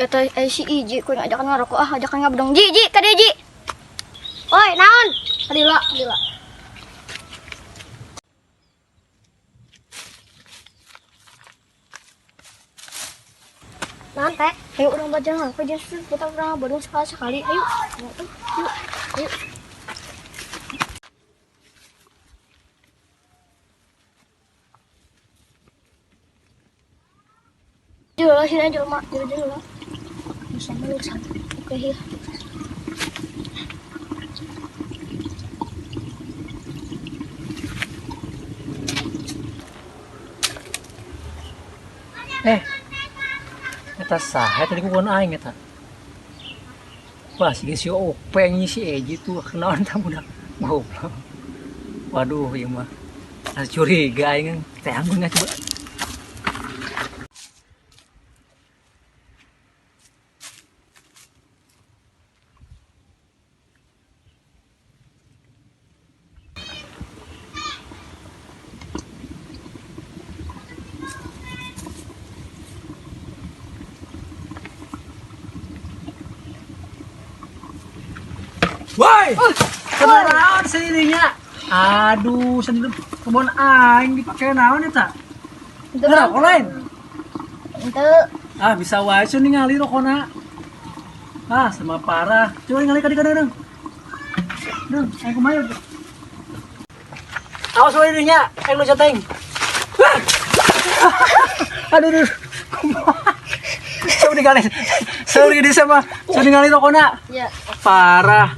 Eta si Iji ku ajakan ngarokok ah, ajakan ngabedong. Ji, Ji, ka dieu Ji. Oi, naon? Kadila, kadila. Naon teh? Ayo urang belajar ngarokok jeung kita urang ngabedong sekali-sekali. Ayo. Ayo, yuk. Ayo. Jauh sini aja, Mak. Jauh jauh lah. Bisa meluk satu. Oke, ya. Eh, eta saha tadi ku aing eta. Wah, si si Openg si Eji tuh kenalan ta budak. Goblok. Waduh, ieu mah. Asa curiga aing teh anggun coba. Woi, kenaon sininya? Aduh, sendiri kebon aing dipake naon eta? Ngerokok lain? Ente. Ah, bisa wae sih ningali rokona. Ah, sama parah. Coba ningali ka dieu dong. Dong, aing kumaha yuk. Awas wae nya, aing lu jateng. Aduh, aduh. Kumaha? Coba ningali. Sorry di sama. Coba ningali rokona. Ya. Parah.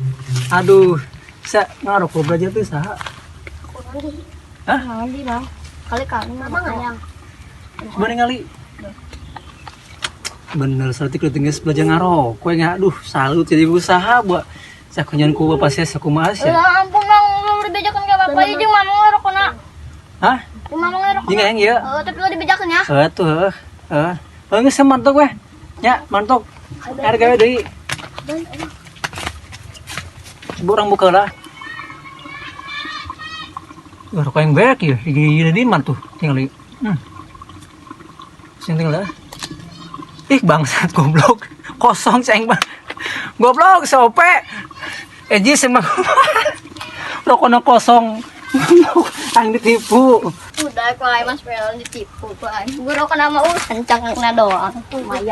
Aduh. Sa ngarokok belajar tuh saha? Hah? Ngali, Bang. Kali-kali Mama ngayang. Coba ningali. Bener, saeutik leutik geus belajar ngarokok ya. Aduh, salut jadi usaha buat sakunyan ku bapak saya sakumaha sia. Ya ampun, Bang, lu dibejakan ke bapak ieu jeung mama ngarokona. Hah? Jeung mama ngarokona. Jeung aing ieu. Heeh, tapi lu dibejakan ya. Heuh tuh, heuh. Heuh. Heuh geus mantok weh. Nya, mantok. Ada gawe deui. Coba orang buka lah. Wah, rokok yang beak ya, gigi di man tuh, tinggal lagi. Sing tinggal lah. Ih, bangsat goblok. Kosong ceng bang. Goblok, sope. Eji sama rokoknya kosong. Goblok, aing ditipu. Udah, ku aing Mas Pel ditipu ku aing. Gua rokok nama kencang na doang. Lumayan.